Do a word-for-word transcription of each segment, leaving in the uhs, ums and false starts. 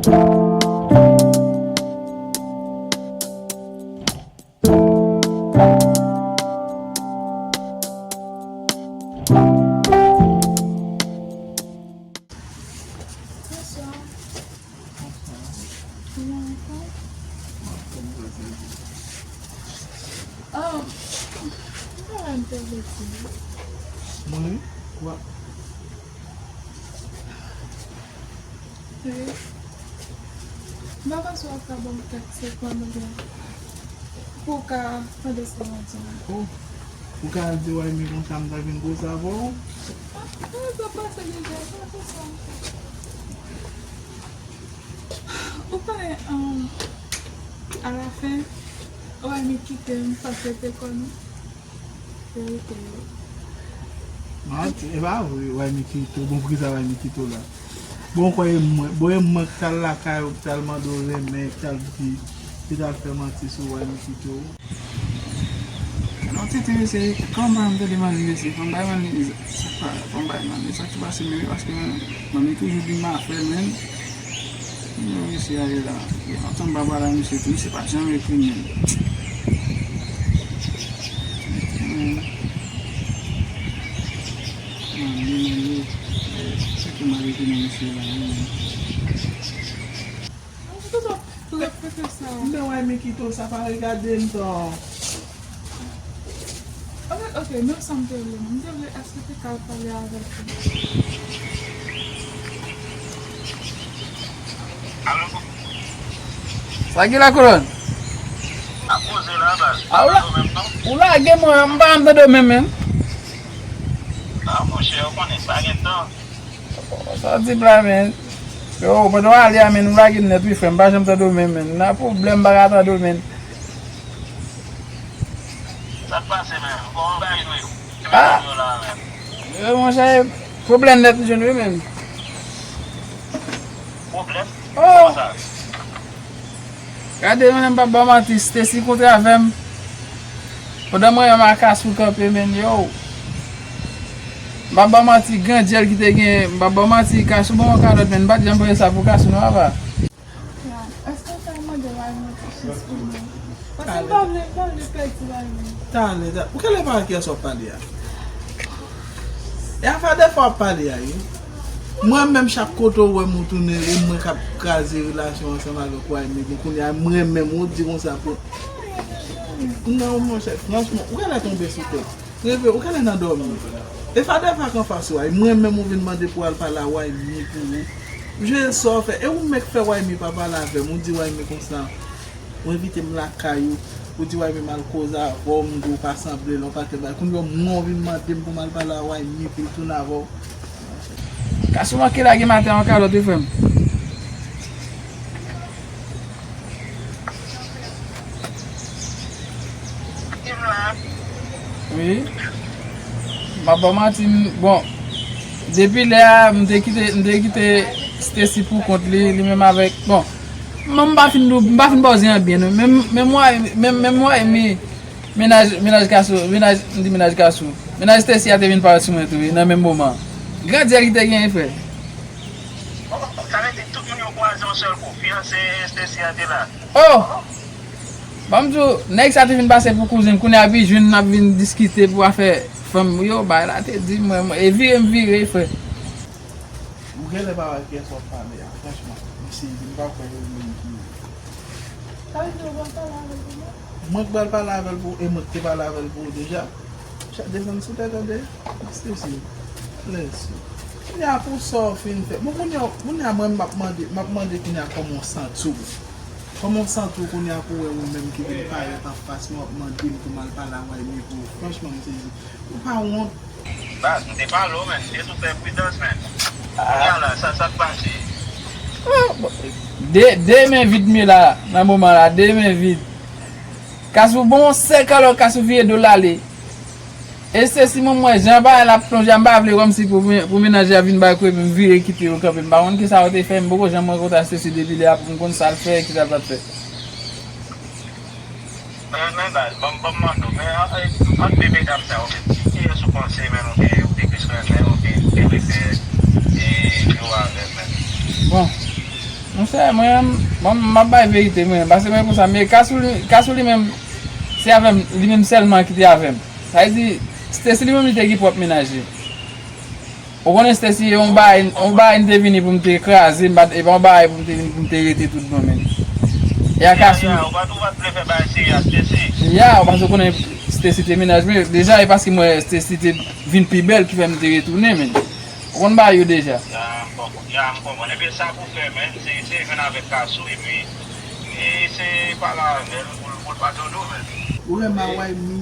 Bonswa. Kòman w ye? Oh, m pa wè m te vle di. Mwen, wi. Wi. M pa panse w ap ka ban m kèk segonn oubyen pou w ka tande sa m ap di la. Oh, ou ka al di Waymi konsa m ta vin koze avè w? Ah, ah, sa pase deja, sa fè sa. Ou konnen, um, alafen, Waymi kite m paske l te konnen. Verite wi. Manti, e pa vre, Waymi kite w. Bon, poukisa Waymi kite w la? Bon, kwè e mwen, bon, e mwen ki t al lakay ou, ki t al mande w renmen, ki t al di, ki t al fè manti sou Waymi kite w. Non, Titi, mesye, kòman m tande manmi, mesye, fò m bay manmi, sa k pa, fò m bay manmi, sa k pase menm, paske manmi toujou di m afè, menm. Yo, mesye a ye la. Yo, antan m pa pale a misye tou, misye pa janm ekri m menm. Mande, mande. Eh, sa ki mal ekri nan misye la, wi, menm. Repete sa. M te wè Miki tou, sa pa regade m tou. Ok, ok, men sa m te vle, m te vle, èske te ka pale avèk ou? Alo? Sa ki la, kolòn? Ap poze la, baz. A, ou la, ou lage mwen, m pa janm tande w menm, menm. A, monchè, ou konnen, pa gen tan. Sa w di la, menm? Yo, pandan w ale a, menm, ou lage m nèt, wi, frè m, m pa janm tande w menm, menm. Nan pwoblèm, m pa ka tande w menm. Sa k pase menm? Kòman bagay yo ye? Ki bagay yo la menm? Yo, monchè, pwoblèm nèt m jwenn wi menm. Pwoblèm? Oh! Kòman sa? Gade, menm m p ap ba w manti, Stacy kontre avè m. Pandan mwen menm ak Kasou kanpe, menm, yo. M p ap ba w manti, gran dyèl ki te gen, m p ap ba w manti, Kasou ban m yon kalòt, menm, m pa t janm panse sa pou Kasou, non, papa. Ya, èske w ka mande Waymi yon ti chans pou mwen? Paske m pa vle, m pa vle pèdi Waymi. Talè, talè. Ou genlè pa wè kiyès w ap pale a? E afè dèfwa w ap pale a, wi. Mwen menm, chak kote w wè m, ou tounen, e mwen k ap kraze relasyon ansanm avèk Waymi. Bon, kounye a, mwen menm, ou di konsa pou. Non, monchè, franchman, ou genlè tonbe sou tèt. Reve, ou genlè nan dòmi. E fadè pa k anfas ou a, e mwen menm ou vin mande pou al pale a Waymi pou ou. Je sa w fè, e ou menm k fè Waymi pa pale avè m, ou di Waymi konsa, ou envite m lakay ou, ou di Waymi m al koze avè w, m di w pa sanble l, yon pakèt bagay. Kounye a mwen ou vin mande m pou m al pale a Waymi pou l tounen avè w. Kasou manke lage maten an kalòt wi, frè m. Wi. M ap ba w manti, m, bon, depi lè a, m te kite, m te kite Stacy pou kont li, li menm avèk, bon, m, m pa fin, m pa fin ba w zen an byen, non. Men, men mwen, men, men mwen, men, mennaj, mennaj Kasou, mennaj, m di mennaj Kasou. Mennaj Stacy a te vin parèt sou mwen tou, wi, nan menm moman. Gran dyèl ki te genyen, frè. Oh, sa vle di tout moun yo kwaze yon sèl kou, fiyanse Stacy a te la. Oh! Ban m di w, nèg sa te vin pase pou kouzen m, kounye a pi jwenn n ap vin diskite pou afè fanm yo, bagay la te di mwen, mwen, e vire m vire, frè. Ou genlè pa wè kiyès w ap pale a, franchman. M sezi, m pa kwè yo menm ki. Sa vle di ou pral pale avè l pou mwen? Mwen k pral pale avè l pou ou, e mwen k te pale avè l pou ou deja. Chat desann sou tè, tande. Stacy, bless you. Kounye a pou sa w fin fè. Bon, kounye a, kounye a mwen, m ap mande, m ap mande kounye a kòman w santi w. Kòman w santi w kounye a pou wè ou menm ki vin parèt anfas mwen, w ap mande m pou m al pale a Waymi pou ou. Franchman, m sezi. Ou pa wont? Baz, m te pale w, men. M te sou fè pridans, men. Kounye a la, sa, sa k pase? Ah, bon. De, de men vid m ye la, nan moman la, de men vid. Kasou bon sèk alò Kasou vire do l ale. E se si mwen m wè jan bagay la ap plonje a, m pa vle kòmsi pou, pou mennaj la vin bay kout epè m vire kite yo kanpe. M pa konn kisa yo te fè, m poko janm rankontre Stacy depi lè a pou m konn sa l fè, kisa l pa t fè. Men, men baz, ban m, ban m mande w, men, an, e, ant de medam sa yo menm, ki, kiyès ou panse menm ou te, ou te plis renmen, ou te, ou te prefere, e, yo avè l menm? Bon, Monchè, mwen, mwen, m ap bay verite, mwen, paske mwen konsa, men Kasou li, Kasou li menm, se avè m, li menm sèlman ki te avè m. Sa vle di, Stacy li menm li te gen pwòp mennaj li. Ou konnen Stacy, e yon bagay, yon bagay m te vini pou m te kraze, m pa t, e pa yon bagay pou m te vini pou m te rete tout bon, men. E a Kasou. Ya, ya, ou pa t, ou pa t vle fè bagay serye a Stacy. Ya, ou paske ou konnen Stacy te mennaj mwen. Deja, e paske mwen, Stacy te vin pi bèl ki fè m te retounen, men. Ou konn bagay yo deja. Ya, m konprann. Ya, m konprann. Ebyen, sa pou fè, men, se eseye jwenn avèk Kasou, epi, e eseye pale avè l pou l, pou l padone w, men. Ou renmen Waymi,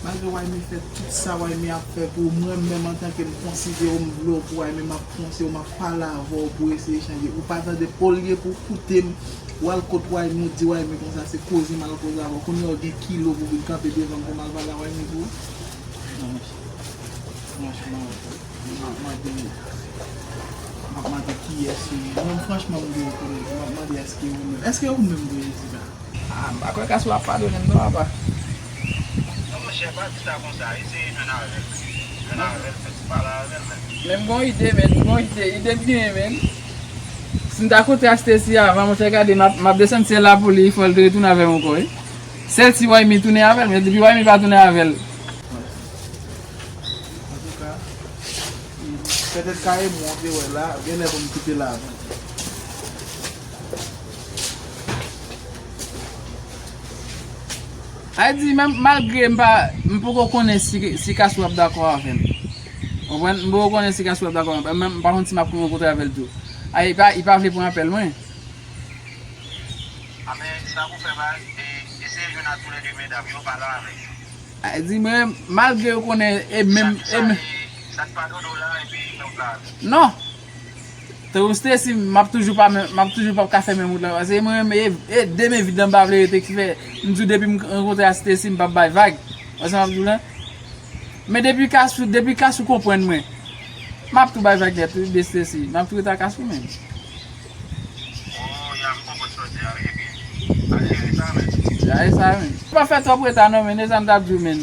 malgre Waymi fè tout sa Waymi ap fè pou ou, mwen menm antanke m konsidere w, m vle w pou Waymi, m ap konseye w, m ap pale avè w pou eseye chanje. Ou pa tande, olye pou w koute m, w al kot Waymi, ou di Waymi konsa, se koze m al koze avè w. Kounye a w gen kilo pou w vin kanpe devan m pou m al pale a Waymi pou ou? Non, monchè. Franchman, m ap mande, m ap mande kiyès ou ye. Mwen, franchman, m vle rekonèt ou. M ap mande èske ou menm. Èske ou menm vre, Jessica? Ah, m pa kwè Kasou ap padone m non, papa. Non, monchè, pa di sa konsa. Eseye jwenn avè l. Jwenn avè l, fè ti pale avè l, men. Men m gon ide, men, m gon ide. Ide m genyen, men. Si m ta kontre ak Stacy avan, monchè, gade, m ap, m ap desann syèl la pou li, fò l te retounen avè m ankò, wi. Sèl si Waymi tounen avè l, men depi Waymi pa tounen avè l. Antouka, petèt ka e mwen w te wè la, genlè pou m kite la avan. Sa vle di, menm malgre m pa, m poko konnen si, si Kasou ap dakò avè m. Ou konprann? M poko konnen si Kasou ap dakò avè m. Menm m pa konn si m ap renkontre avè l tou. A, li pa, li pa vle pran apèl mwen. A, men sa pou fè, ba, e, eseye jwenn ak toulède medam yo, pale avèk yo. A, di mwen, malgre yo konnen, e menm, sa, e sa, menm. E, sa k pa dodo la, epi lòt la. Non. Tankou Stacy, m ap toujou pa, m ap toujou p ap ka fè menm wout la. Paske mwen, e, e de men vid la m pa vle rete ki fè, m di w depi m rankontre ak Stacy, m p ap bay vag. Wè sa m ap di w la? Men depi Kasou, depi Kasou konprann mwen, m ap tou bay vag nèt, wi, de Stacy. M ap tou rete ak Kasou menm. Oh, ya, m konprann sa w di a, wi, ebyen, al jere sa, men. Jere sa, men. Pa fè twòp reta, non, men, e sa m t ap di w, men.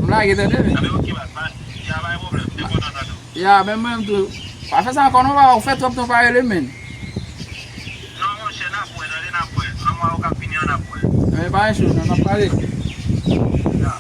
M lage, tande, men. A, men, ok, baz, pa, ya, pa gen pwoblèm, m te kontan tande w. Ya, men mwen menm tou. Pa fè sa ankò, non, papa, ou fè twòp tan, pa rele, men. Non, monchè, n ap wè, tande, n ap wè. Nan mwa yo k ap vini an, n ap wè. Men pa gen chans, non, n ap pale. Ya.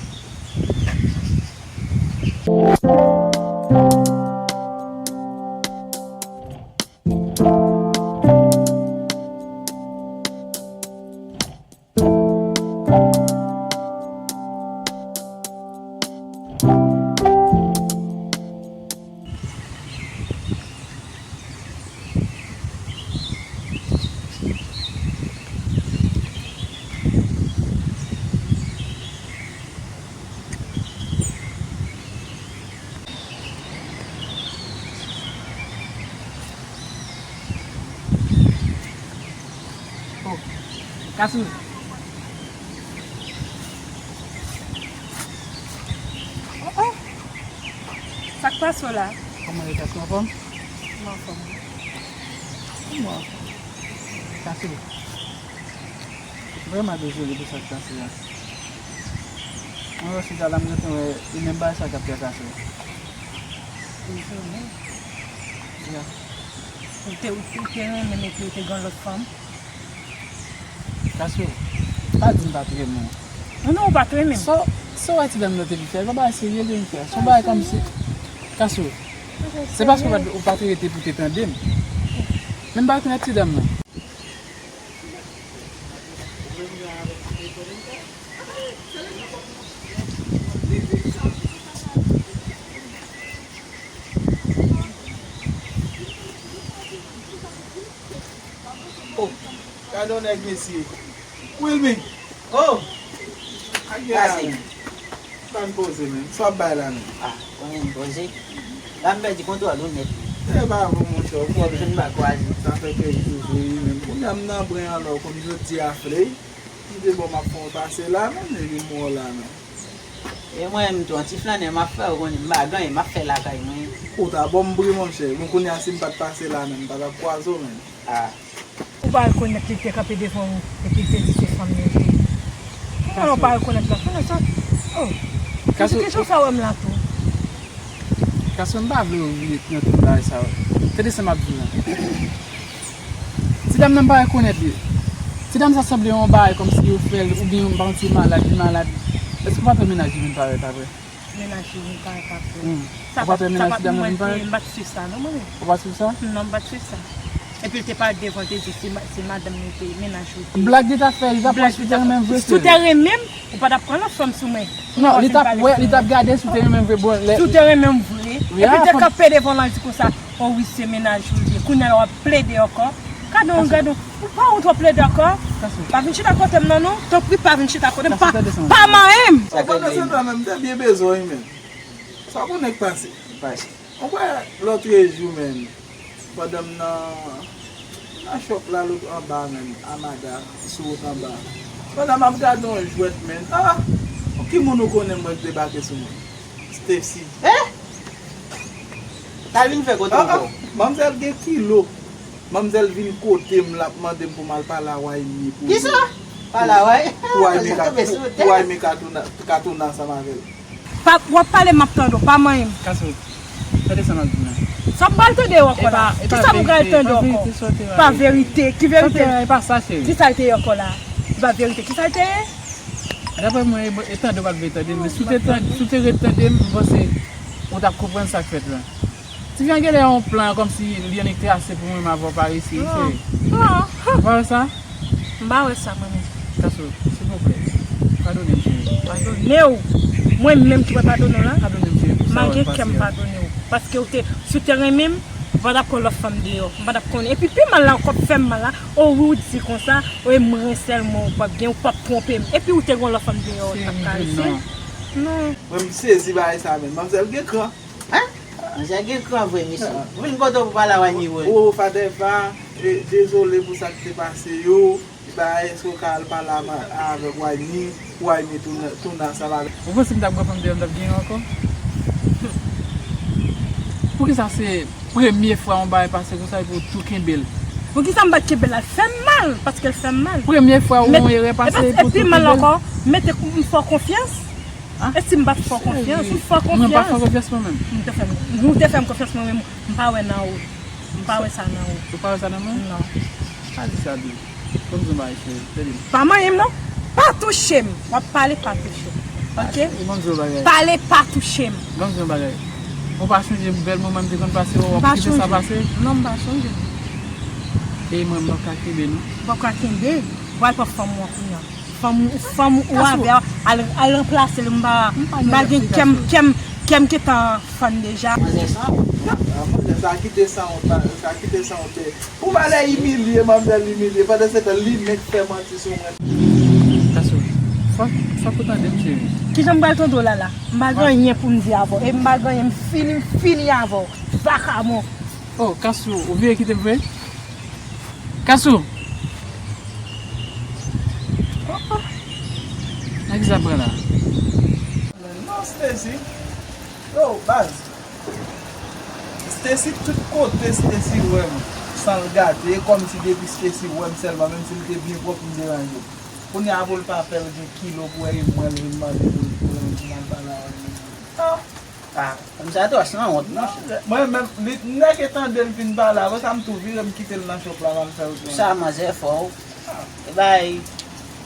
Oh, Kasou. Oh, oh. Sa k pase w la? Kòman w ye, Kasou, anfòm? M anfòm. Kòman w anfòm? Kasou. Vrèman dezole pou sa k pase a. Mwen wè sou ta la, m gentan wè e menm bagay sa k ap trakase w. Dezole. Ya. Ou te, ou te, ou te renmen m epi ou te gen lòt fanm? Kasou, pa di m pa t renmen w. Non, non, ou pa t renmen m. Sa, sa w wè ti dam nan te vin fè? Se yon bagay serye li vin fè. Se yon bagay kòmsi. Kasou, se paske ou pa t, ou pa t rete pou te tande m. Men m pa t renmen ti dam nan. Oh, gade yon nèg, mesye. Wilmy. Oh. Ak gen la, men. Ban poze, men. Sa w ap bay la, men? Ah, konnen m poze. La m pèdi kontwòl ou nèt. E pa bon, monchè, ou konnen. Sa fè kèk jou vre, wi, men kounye a m nan bren an lò, kòm jodi a fle. M di bon, m ap fè yon pase la, men, epi m wè w la, men. E mwen menm tou, yon ti flannè m ap fè, ou konnen, m pa gen anyen, m ap fè lakay mwen. Ou ta ban m bri, monchè. Bon, kounye a, si m pa t pase la, men, m pa t ap kwaze w, men. Ah. Ou pa rekonèt li te kanpe devan ou, epi l te di se fanm li ye. Kòman ou pa rekonèt la? Konnen sa. Oh. Kasou, kesyon sa w wè m la tou. Kasou, m pa vle w vin nan tout bagay sa yo. Tande sa m ap di w la. Ti dam nan m pa rekonèt li. Ti dam sa sanble yon bagay kòmsi yo fè l oubyen yon bandi malad, li malad. Èske w pa t wè mennaj li vin parèt apre? Mennaj li vin parèt apre. Hmm. Sa Ou pa t wè mennaj ti dam nan vin parèt? M pa t swiv sa non mwen menm. Ou pa t swiv sa? Non, m pa t swiv sa. Epi l te parèt devan, l te di se ma- se madanm li te, mennaj li te. Blag li t ap fè, li t ap wè si w te renmen m vre. Si w te renmen m, ou pa t ap pran lòt fanm sou mwen. Non, li t ap wè, li t ap gade si w te renmen m vre. Bon, lè Si w te renmen m vre. Epi l te kanpe devan l, l di konsa, o wi, se mennaj ou li ye. Kounye a la w ap plede ankò. Gade w, gade w. Ou pa wont w ap plede ankò. Pa vin chita kote m non, non. Tanpri, pa vin chita kote m. Pa, pa manyen m. Pandan se tan menm, m te byen bezwen wi, men. Sa w konnen k pase? Ou kwè lòtrejou, men, pandan m nan, nan shop la, lòt anba, men, Amada, sou wout anba. Pandan m ap gade yon jwèt, men, ah! Ki moun ou konnen mwen k debake sou mwen? Stacy. Eh? Sa l vin fè kote w ankò? Manmzèl gen kilo. Manmzèl vin kote m, l ap mande m pou m al pale a Wayne pou Kisa? Pale a Wayne? Pou Wayne ka, pou Wayne ka tounen, ka tounen ansanm avè l. Pa, w ap pale, m ap tande w, pa manyen m. Kasou, tande sa m ap di w la. Sa m pral tande w ankò la? Kisa m pral tande w ankò? Pa verite, ki verite? Sa te, e pa sa, cheri. Kisa l te ye ankò la? Se pa verite, kisa l te ye? Daprè mwen, e, e tande w pa t vle tande m, men si w te tande, si w te ret tande m, m panse ou t ap konprann sa k fèt la. Ti fi an genlè yon plan kòmsi li annik trase pou mwen, m avè w pa resi, cheri. Non, non. Ou pa wè sa? M pa wè sa, mwen menm. Kasou, silvouplè, padone m, cheri. Padone w? Mwen menm ki pral padone w la? Padone m, cheri, pou sa w ap pase a. M pa gen kè m padone w. Paske w te, si w te renmen m, ou pa t ap pran lòt fanm deyò. M pa t ap konnen. Epi pi mal la, w ap fè m mal la. O wi, w di konsa, o e mwen sèlman ou p ap gen, ou p ap twonpe m. Epi ou te gen lòt fanm deyò, ou t ap karese m. Non. Mwen m sezi bagay sa menm. Manmzèl gen kran. Hein? Manzè gen kran vre, mesye. Ou vin kote w pou pale a Wayne, wi. O, Father Eva, e, dezole pou sa k te pase yo. Epa, èske w ka al pale a ma-, avèk Wayne, pou Wayne tounen, tounen ansanm avèk. Ou panse m t ap pran fanm deyò, m t ap gen yon ankò? Poukisa se premye fwa yon bagay pase konsa epi w tou kenbe l? Poukisa m pa t kenbe l? L fè m mal, paske l fè m mal. Premye fwa yon erè pase epi w tou kenbe l? Epi mal ankò, mete m fè w konfyans. Ah, e si m pa t fè w konfyans, m fè w konfyans. Mwen pa fè w konfyans mwen menm. M te fè m, ou te fè m konfyans mwen menm, m pa wè nan ou. M pa wè sa nan ou. Ou pa wè sa nan mwen? Non. Pa di sa, Bi. Ban m di w yon bagay, cheri. Tande m. Pa manyen m, non. Pa touche m. W ap pale, pa touche m. Ok? Ban m di w yon bagay. Pale, pa touche m. Ban m di w yon bagay. Ou pa chonje bèl moman m te konn pase, w ap kite sa pase? Non, m pa chonje. E mwen, m p ap ka kenbe, non. Ou p ap ka kenbe? W al pran fanm ou an kounye a. Fanm, fanm ou avè a, al, al ranplase l, m pa, m pa gen kè m, kè m, kè m gentan fann deja. Manzè sanwont. Ah, manzè sa kite sanwont, sa kite sanwont. Pou valè imilye, manzèl imilye. Pandan se tan, li menm k fè manti sou mwen. Kasou, fòk, fòk ou tande m, cheri. Kijan m pral tande w la la? M pa gen anyen pou m di avè w. E m pa gen anyen, m fini, m fini avè w. Vakabon. Oh, Kasou, ou vire kite m vre? Kasou! Oh, oh. Nan ki sa pran la? Non, Stacy. Yo, baz. Stacy, tout kote Stacy wè m, san l gate, e kòmsi depi Stacy wè m sèlman, menm si l te byen pwòp, m deranje l. Kounye a pou l pa fè l gen kilo pou wè e mwen l vin mande pou l, pou l vin al pale avè m. Ah! Ah, fanm sa twò sanwont, monchè. Mwen menm, li, m nèke tande l fin pale, apre sa m tou vire, m kite l nan shop la, m al fè l. Sa manzè fò, wi. E bay,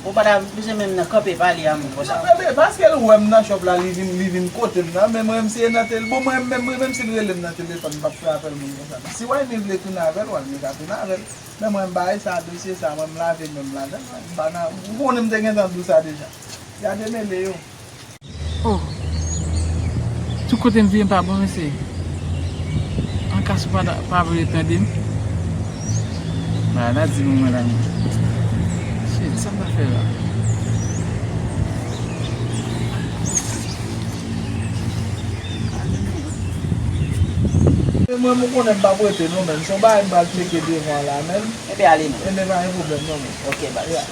ou pa ta bezwen menm nan kanpe pale a moun konsa. Nan kanpe, paske l wè m nan shop la, li vin, li vin kote m nan, men mwen menm si e nan tel-, bon, mwen menm, mwen menm si l rele m nan telefòn, m p ap fè apèl moun konsa. Si Wayne vle tounen avè l, Wayne ka tounen avè l. Men mwen, m bay sa, dosye sa, mwen, m lave men m ladan l, mwen, m pa nan, ou konnen m te gentan di w sa deja. Gade mele yo. Oh! Tout kote m vire m pa bon mesye. An Kasou pa, pa vle tande m. Bagay la di pou mwen la menm. Shit, sa m ta fè la? E mwen, m konnen m p ap rete non, menm. Se yon bagay m pral tcheke devan la, menm. Ebyen ale non. Ebyen pa gen pwoblèm non, menm. Ok, baz. Yeah.